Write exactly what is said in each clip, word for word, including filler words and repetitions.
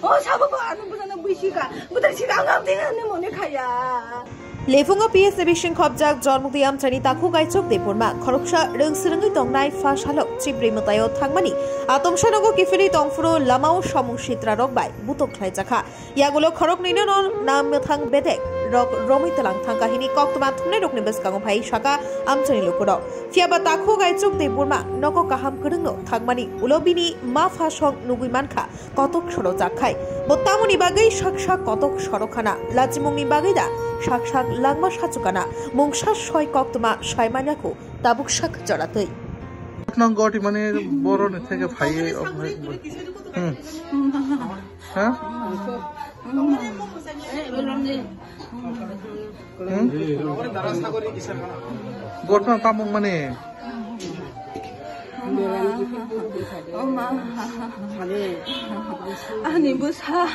O sabo bo ano bujana buisika. Butar sika ang ang tinga ne mone khaya. Lefungo P S A bising khopjak Jormukti Amchani Takhuk Aichuk Debbarma khoroksa rwngsrwngwi tongnai pha salok chibri mwtaio thangmani atomsa nogo kiphilwi tongphuru lamao samung sitra rok bai butok khlaijakha. Yagulo khoroknwino no nam mwthang bedek rok romwi tlang thangkha hini koktwma thumnai rokni bwskango phai saka Amchani lukurok. Phiyaba Takhuk Aichuk Debbarma nogo kaham kwrwngno thangmani ulo bini ma pha song nugwi mankha. Kotok soro jakkhai. Bo tamoni bagwi sak sak kotok soro khana. Lachimungni bagwi da sak sak langma sachukana. Mungsa soi koktwma sai manyaku tabuk sak joratwi. Nang goti mane boro ni theke phaiye o bhai. Hmm. Ha? Hmm? Gotno tamung mani. Oma. Ani bwsa.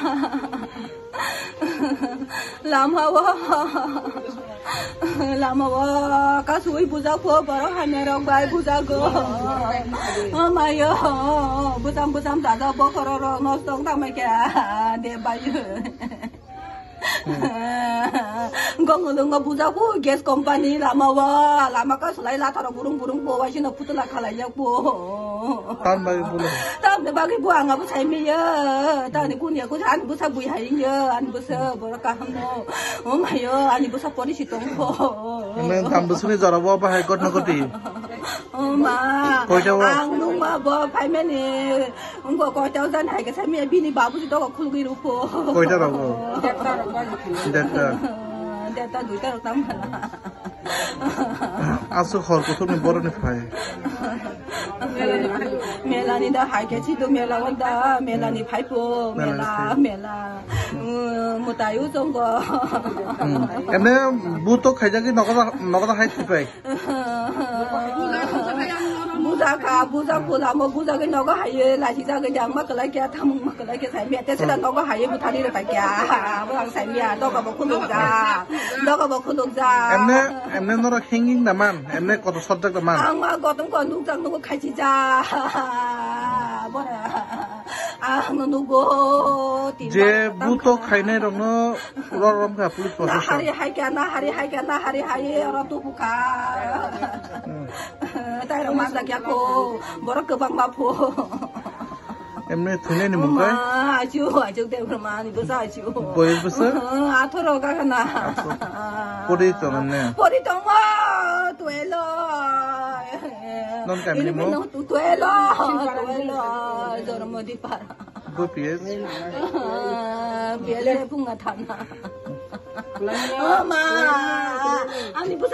Lama o. Lama o. Kasui bujak pho borok hamya rok bai bujak go. Oma yo. Bujam bujam dada bokhoro rok nosto tangmai kya. De bayu. Gong lung go bujak bu gas company lama wa, lama ka sulai la tharo burung burung bo wa sino putla khalai jak bo. Tan bai bulo. Tan de bagi bu anga bu sai mi ya. Tan kun ya ku an bu sa bui hai ya, an bu sa bora ka ham no. O ma yo, ani bu sa pori si tong bo. Nang tam bu suni jara bo ba hai kot no koti. O ma. Koita wa? Ang nung ma bo phai mani. Wngkha koita o jani hai khe sai miya bini babuji doga khulugwi rukho. Koita rogo? Detta. Detta duita rok tamo khala. Aswk hor kuthukni borokni phai. Melani da hai khe chito mela o da, melani phai po, mela, mela. Mwtai o chongo. Emne buto khaijagwi nogo da, nogo da hai thipai. Buja kha, buja pula mo buja ke nogo haye, lahi ja ke jang ma kala kya tham ma kala kya sai mi ate sera nogo haye buthani rata kya. Bo ang sai mi a doga bo khuluk ja. Doga bo khuluk ja. Emne, emne norok hanging da man, emne koto subject da man. Ang ma gotom ko nuk jang nogo khaisi ja. Bora. Ang nugo. Je buto khainai rokno Ro rom kha police protection. Hari hai kya na hari hai kya na hari hai oro tu buka. Tai rok masa kya ko borok kwbang ma pho. Emne thwinai ni mung kai? Ma achu achu de ma ni bosa achu. Boyos bosa? Athoro ka kana. Pori to ne. Pori to ma tuelo. Non kami mo? Tuelo tuelo jormo di para. Go P S. P S le bunga thana. Mama, ani busa